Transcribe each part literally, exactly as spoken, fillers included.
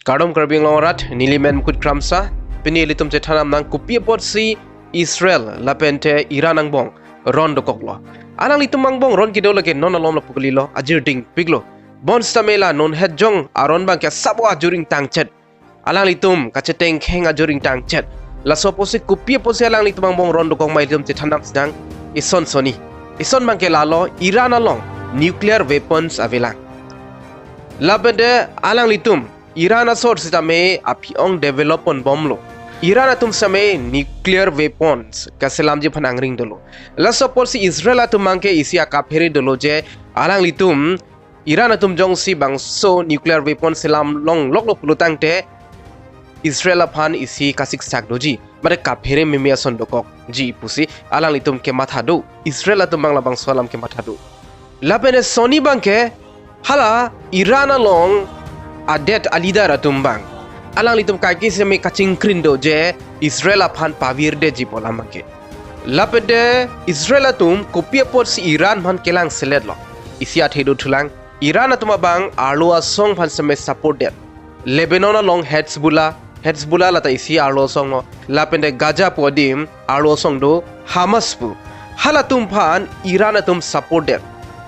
Kardom Karbi Anglong arat, neli men Mukut Kramsa, pini ilitum chethan nang kopi apotsi Israel lapente Iran angbong ron dokoklo. Alanglitum angbong ron kedo lake non alom lapu kalilo, ajir dingpiklo. Bonsitame la non het jong aron abangke sabo ajur ingtangchet. Alanglitum kachetengkheng ajur ingtangchet. Laso apotsi kopi apotsi alanglitum angbong ron dokok ma ilitum chethan nang sinang ison soni. Ison abangke lalo Iran along nuclear weapons avelang. Lapente alanglitum Iran asor sitame aphi-ong develop ponbomlo. Iran atum sitame nuclear weapons kaselamji aphan angring dolo. Laso apotsi Israel atum abangke isi akaphere dolo je alanglitum Iran atum jongsi bangso nuclear weapon selam longloklo pulo tangte Israel aphan isi kasiksak doji. Mate kaphere meme ason dokokji pusi alanglitum kematha do. Israel atum abang labangso alam kematha do. Lapente soni abangke hala Iran along adet aleader atum abang alanglitum kaike sitame kachingkrin do je Israel aphan pavirdetji pu alam abangke. Lapente Israel atum kopi apotsi Iran aphan kelangseletlo. Isi athe dothulang. Iran atum abang arlo asong aphan sitame support det. Lebanon along Hezbollah, Hezbollah lata isi arlo asonglo. Lapente Gaza pu adim arlo asong do, Hamas pu. Halatum aphan Iran atum support det.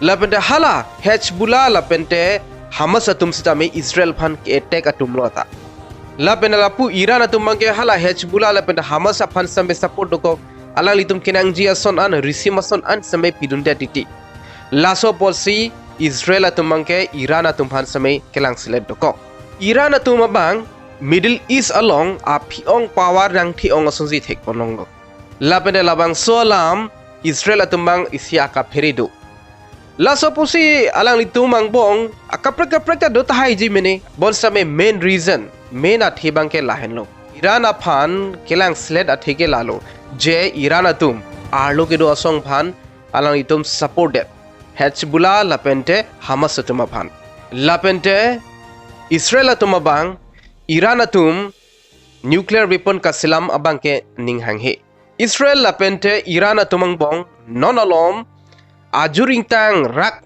Lapente hala Hezbollah lapente Hamas atum sitame Israel aphan ke-attack atumlo ta. Lapente lapu Iran atum abangke hala Hezbollah lapente Hamas aphan sitame support dokok. Alanglitum kenangji ason an, risim ason an sitame pidundet titi. Laso apotsi Israel atum abangke Iran atum aphan sitame kelangselet dokok. Iran atum abang Middle East along aphi-ong power nangthi-ong asonsi thek ponlonglo. Lapente labangso alam Israel atum abang isi akaphere do. Laso apotsi alanglitum angbong akaprek kaprek ta do tahaiji mene. Bonsitame main reason, main athe abangke lahenlo. Iran aphan kelangselet athe ke lalo je Iran atum arlo kedo asong aphan alanglitum support det. Hezbollah lapente Hamas atum aphan. Lapente Israel atum abang Iran atum nuclear weapon kaselam abangke ning hanghe. Israel lapente Iran atum angbong non alom ajur ingtangrak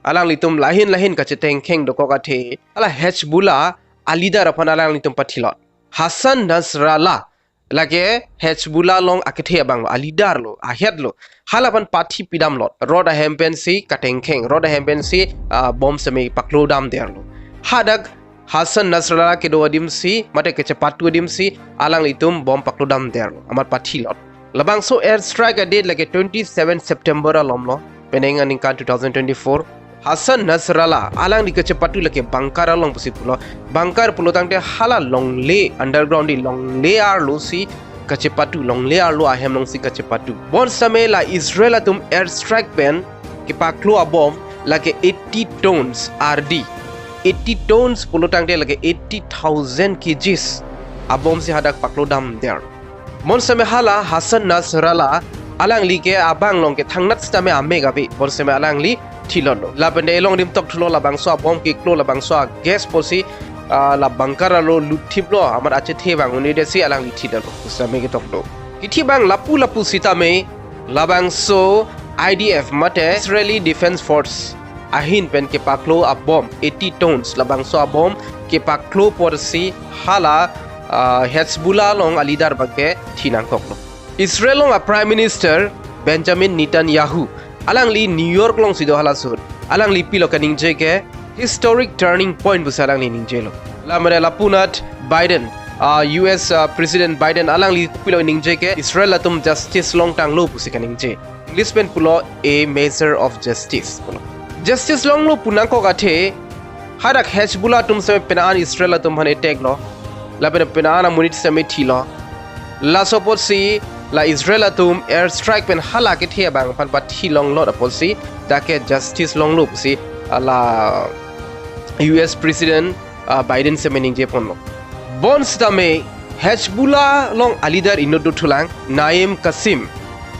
alanglitum lahin lahin kachetengkheng dokok athe hala Hezbollah aleader aphan alanglitum pathilot. Hassan Nasrallah lake Hezbollah along akethe abanglo, aleaderlo, aheadlo. Hala aphan pathi pidamlot. Rot ahem pensi katengkheng, rot ahem pensi, ah, bomb sitame paklodamderlo. Hadak Hassan Nasrallah kedo adimsi, mate kachepatu adimsi, alanglitum bomb paklodamderlo. Amat pathilot. Labangso air strike a-date lake twenty-seven September alomlo. Penang aningkan two thousand twenty-four. Hassan Nasrallah alangli kachepatu lake bunker along pusi pulo. Bunker pulo tangte hala longle, underground di longle arlo si kachepatu, longle arlo ahem alongsi kachepatu. Bonsitame la Israel atum air strike pen kepaklo abomb lake eighty tons ardi. Eighty tons pulo tangte lake eighty thousand kgs abomb si hadak paklodamder. Bonsitame hala Hassan Nasrallah alangli ke abang along ke thangnat sitame amek ave. Bonsitame alangli thilotlo. Lapente elong adim tokthulo, labangso abomb keklo, labangso agas pusi, ah, la bunker arlo lutthiplo, amat achethe abang un-edetsi alangli thilotlo. Sitame ketoklo. Kithi abang lapu lapu sitame labangso I D F mate Israeli Defense Force ahin pen kepaklo abomb eighty tons, labangso abomb kepaklo apotsi hala, ah, Hezbollah along aleader abangke thi nangkoklo. Israel along a-Prime Minister Benjamin Netanyahu, alangli New York alongsi do halaso ahut. Alangli pilo kaningje ke historic turning point pusi alangli ningjelo. Lamare lapunat Biden, ah, U S, ah, President Biden alangli pilo ningje ke Israel atum justice longtanglo pusi kaningje. English pen pulo a measure of justice pulo. Justice longlo pu nangkok athe, hadak Hezbollah atum sitame penang an Israel atum aphan attack lo. Lapen penang an amonit sitame thilo. Laso apotsi la Israel atum air strike pen hala kethe abang aphan pathi longlot apotsi dak ke justice longlo pusi la U S President, ah, Biden sitame ningje ponlo. Bonsitame Hezbollah along aleader inut dothulang Naim Qassem.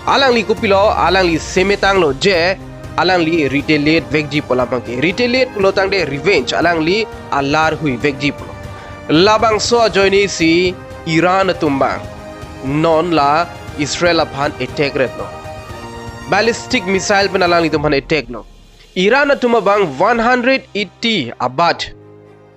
Alangli kopilo, alangli semetanglo je alangli retaliate vekji pu alam abangke. Retaliate pulo tangte revenge, alangli alar huivekji pulo. Labangso ajoinesi Iran atum abang non la Israel aphan attack retlo. Ballistic missile pen alanglitum aphan attack lo. Iran atum abang one hundred eighty abat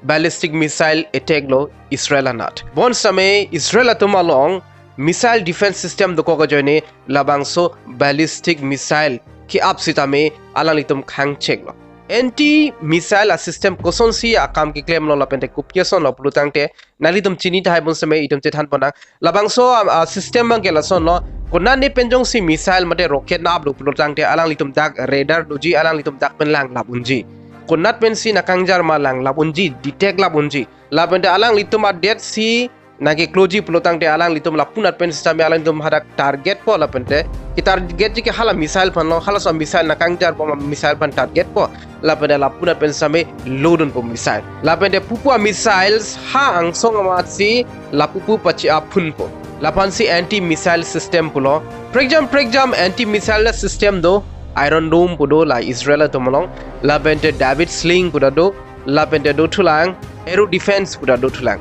ballistic missile attack lo Israel anat. Bonsitame Israel atum along missile defense system dokok ajoine labangso ballistic missile ke-ap sitame alanglitum khangchek lo. Anti missile a system kosonsi akam keklem lo lapente kopi ason lo pulo tangte nanglitum chini tahai, bonsitame itum chethan ponnang. Labangso a, a system abang ke lason lo, konat ne pen jongsi missile mate rocket na-ap lo pulo tangte alanglitum dak radar doji, alanglitum dak pen langlap unji. Konat pensi nakangjar ma langlap unji, detect lap unji. Lapente alanglitum adet si nangkekloji pulo tangte alanglitum lapu-anat pen sitame alanglitum hadak target po lapente ke-target ji ke hala missile aphan lo, halaso missile nakangjar po ma missile aphan target po. Lapente lapu-anat pen sitame lodun po missile. Lapente pupu a missiles ha angsong amatsi lapupu pachi-ap phun po. Laphansi anti missile system pulo. Prekjam prekjam anti missile system do, Iron Dome pu do la Israel atum along. Lapente David Sling pu ta do. Lapente do thulang, Aero Defense pu ta do thulang.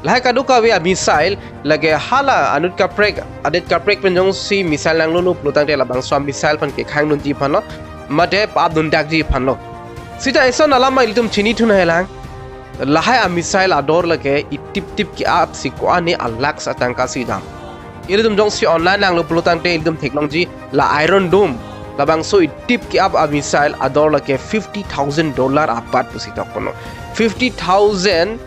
Lahai kadokave a missile lake hala anut kaprek, adet kaprek pen jongsi missile nanglono pulo tangte labangso a missile aphan kekhangdunji aphan lo, mate pa-apdun dakji aphan lo. Sita eson alam ma ilitum chinithu nangjilang. Lahai a missile ador lake itip tip ke-ap si ko-an ne a lakhs atangka si dam. Ilitum jongsi online nanglo pulo tangte ilitum theklongji, la Iron Dome, labangso itip ke-ap a missile ador lake fifty thousand dollar abat pusi tok kono. Fifty thousand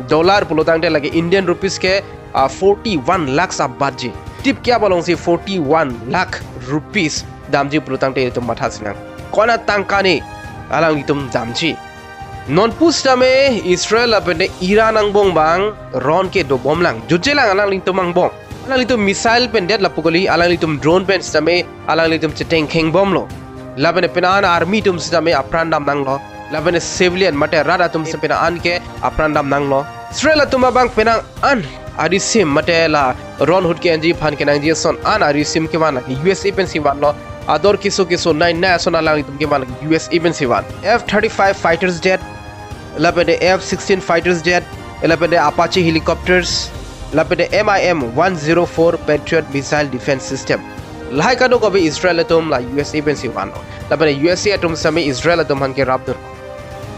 dollar pulo tangte lake Indian rupees ke, ah, forty-one lakhs abat ji. Itip ke-ap alongsi forty-one lakh rupees damji pulo tangte ilitum matha sinang. Ko-an atangka ne alanglitum damji. Non pusitame Israel lapente Iran angbong abang ron ke dobomlang. Jutjelang alanglitum angbong. Alanglitum missile pen det lapu kali, alanglitum drone pen sitame alanglitum chetengkheng bomlo. Lapente penang an army atum sitame apran damnanglo. Lapente civilian mate rat atum si penang an ke apran damnanglo. Israel atum abang penang an arisim mate la ron ahut ke-enji aphan kenangji ason an arisim kevan lake U S A pensi vanlo. Ador keso keso nai nai ason alanglitum kevan lake U S A pensi van. F thirty-five fighters jet, lapente F sixteen fighters jet, lapente Apache helicopters, lapente M I M one zero four Patriot missile defense system. Lahai kadokave Israel atum la U S A pensi vanlo. Lapente U S A atum sitame Israel atum aphan kerapdun.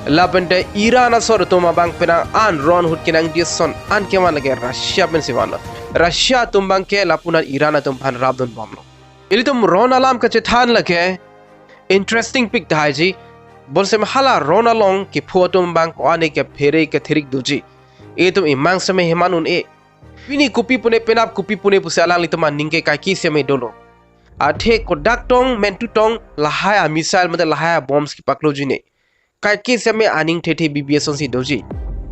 Lapente Iran asor atum abang penang an ron ahut kenangji ason an kevan lake Russia pensi vanlo. Russia atum abang ke lapu-anat Iran atum aphan rapdun bomlo. Ilitum ron alam kachethan lake interesting pik tahai ji. Bonsitame hala ron along kepho atum abang ko-an ne kephere kethirik doji. Itum imang sitame heman un-e. Pini kopi pune penap kopi pune pusi alanglitum aning ke kaike sitame dolo. Athe kodak tong mentu tong lahai a missile mate lahai a bombs kepakloji ne. Kaike sitame aning thethe bibi asonsi doji.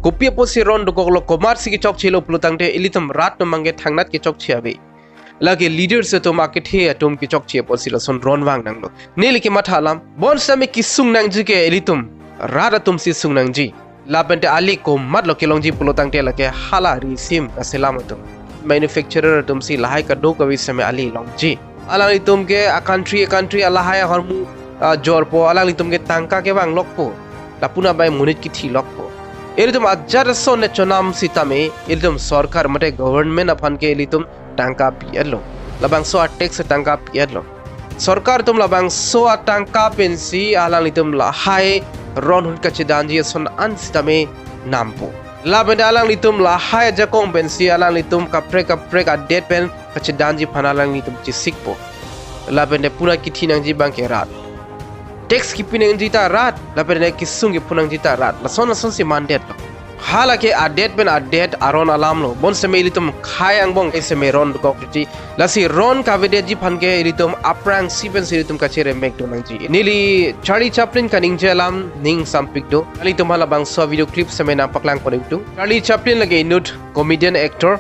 Kopi apotsi ron dokoklo, komatsi kechokchelo pulo tangte ilitum rat atum abang ke thangnat kechokche ave. Lake leaders atum akethe atum kechokche apotsi lason ron vangnanglo. Neli kematha alam. Bonsitame kesung nangji ke ilitum rat atumsi sung nangji. Lapente ale komatlo kelongji pulo tangte lake hala risim kaselam atum, manufacturer atumsi lahai kadokave sitame ale longji. Alanglitum ke a country a country alahai ahormu, ah, jorpo, alanglitum ke tangka kevang lokpo. Lapu-anat bai monit kithi lokpo. Ilitum ajat ason ne chonam sitame ilitum sorkar mate government aphan ke ilitum tangka pi-etlo. Labangso a tax tangka pi-etlo. Sorkar atum labangso atangka pensi alanglitum lahai ron ahut kachedanji ason an sitame nampo. Lapente alanglitum lahai ajakong pensi alanglitum kaprek kaprek adet pen kachedanji aphan alanglitum chesikpo. Lapente pura kithi nangji abang ke rat. Tax kipi nangji ta rat, lapente kesung kepho nangji ta rat. Lason lasonsi mandetlo. Halake adet pen adet aron alamlo. Bonsitame ilitum khei angbong sitame ron dokok titi. Lasi ron kavedetji aphan ke ilitum aphrangsi pensi ilitum kacheremmek donangji. Neli Charlie Chaplin kaningje alam ning sampik do. Nanglitum halabangso video clip sitame nangpaklang koning tu. Charlie Chaplin lake inut comedian actor.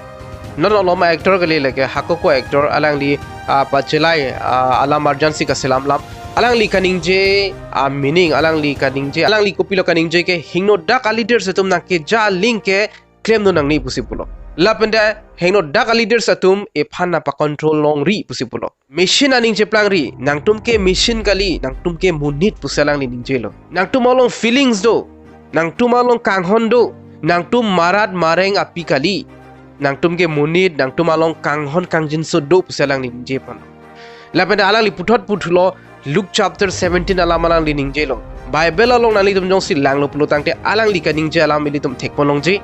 Non olom actor kali, lake hakoko actor, alangli, ah, pachelai, ah, alam arjansi kaselam lam. Alangli kaningje, ah, meaning, alangli kaningje, alangli kopilo kaningje ke hingno dak a leaders atum nangkeja aling ke klemdun nangne pusi pulo. Lapente hingno dak a leaders atum ephan nangpacontrol longri pusi pulo. Machine aning cheplangri, nangtum ke machine kali, nangtum ke monit pusi alangli ningjelo. Nangtum along feelings do, nangtum along kanghon do, nangtum marat mareng api kali, nangtum ke monit, nangtum along kanghon kangjinso do pusi alangli ningje pon. Lapente alangli puthot puthulo, Luke chapter seventeen alam alangli ningjelo. Bible along nanglitum jongsi langlo pulo tangte alangli kaningje alam ilitum thekpon longji.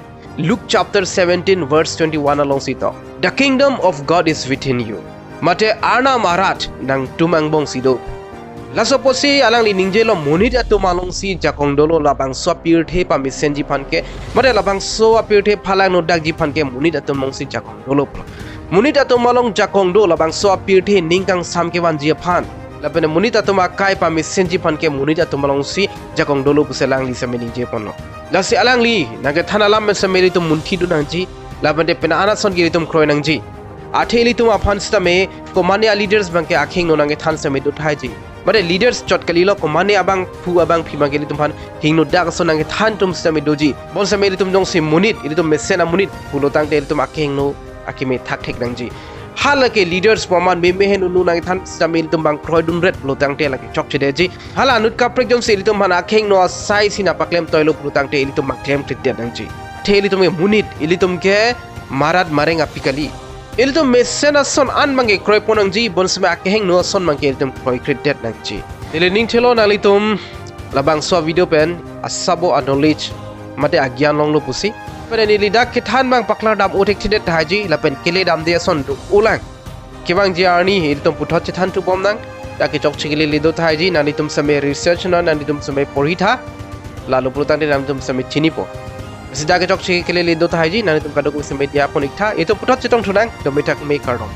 Luke chapter seventeen verse twenty-one alongsi to, "The kingdom of God is within you." Mate Arnam arat nangtum angbongsi do. Laso apotsi alangli ningjelo monit atum alongsi jakong dolo, labangso apirthe pamesenji aphan ke, mate labangso apirthe phalangno dakji aphan ke monit atum alongsi jakong dolo. Monit atum along jakong do, labangso apirthe ning kangsam kevanji aphan. Lapen monit atum akai pamesenji aphan ke monit atum alongsi jakong dolo pusi alangli sitame ningjeponlo. Lasi alangli nangkethan alam sitame ilitum munthidun nangji. Lapen te pena anason ke ilitum kroi nangji. Athe ilitum aphan sitame komane a-leaders abangke akhengno nangkethan sitame do tahai ji. Mate leaders chot kalilo, komane abangphu abangpi abangke ilitum aphan hingno dak ason nangkethan atum sitame doji. Bonsitame ilitum jongsi monit, ilitum mesen amonit pulo tangte ilitum akhengno akeme thakthek nangji. Hala ke leaders pu aman meme henunu nangkethan sitame ilitum abang kroidunret pulo tangte lake chokchedetji. Hala anut kaprek jongsi ilitum aphan akhengno asai si nangpaklem toilo pulo tangte ilitum abang klemkledet nangji. Athe ilitum ke monit, ilitum ke marat mareng api kali. Ilitum mesen ason an abangke kroipon nangji, bonsitame akhengno ason abangke ilitum kroikredet nangji. Neli ningthelo nanglitum labangso video pen asabo a-knowledge mate agyan longlo pusi. Pen neli dak kethan abang paklardam othekthedet tahai ji, lapen keledamde ason do-olang. Kevangji arni ilitum puthot chethanthu bomnang. Dak kechokche kelele do tahai ji, nanglitum sitame research nang, nanglitum sitame porhi tha. Lalo pulo tangte nanglitum sitame chinipo. Lasi dak kechokche kelele do tahai ji, nanglitum kadokave sitame diya pon-ik tha. Itum puthot chetongthunang, dome thakme, kardom.